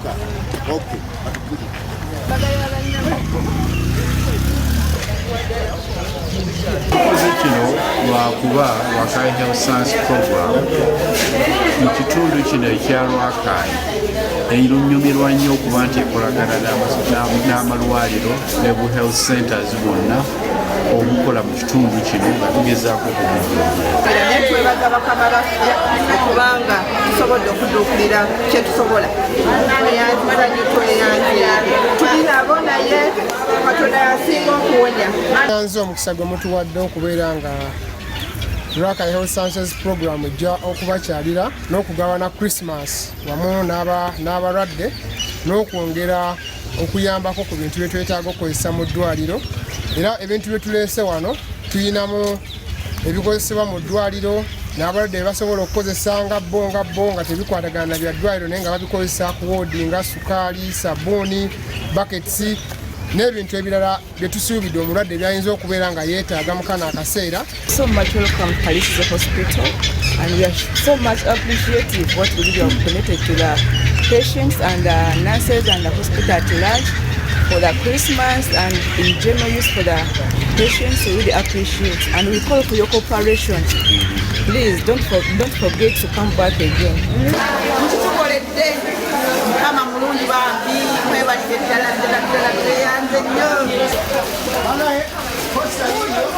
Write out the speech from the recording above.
Motoka. Okay, atukuji. Tukoze kino lwakuba Rakai Health Science Program mu kitundu kino ekya Rakai erunyumirwa nnyo okuba nti ekolagana n'amalwaliro ne bu health centers bwonna obukola mu kitundu kino nga tugezaako okubujjumbira. Naye twebaza bakama baffe okubanga tusobodde okudduukirira kyetusobola. Tweyanziza nnyo, tweyanzeege, tuli nabo, naye Katonda yasinga okuwonya. Nze omukisa gwe mutuwadde okubeera nga Rakai Health Sciences Program ejja okubakyalira n'okugabana Christmas wamu n'abalwadde n'okwongera okuyambako ku bintu bye twetaaga okukozesa mu ddwaliro. Era ebintu bye tuleese wano tuyinamu ebikozesebwa mu ddwaliro n'abalwadde bye basobola okukozesa nga bo nga bo nga tebikwatagana na bya ddwaliro, naye nga babikozesa ku woodi, nga sukaali, sabbuuni, buckets n'ebintu ebirala bye tusuubidde omulwadde byayinza okubeera nga yeetaaga mu kano akaseera. So much welcome to Kalisizo Hospital, and we are so much appreciative what we have donated to the patients and the nurses and the hospital at large for the Christmas and in general use for the patients. We really appreciate and we call for your cooperation. Please don't forget to come back again. Mukitukoledde, Mukama mulungi bambi, mwebalire ddala ddala ddala, tweyanze nnyo.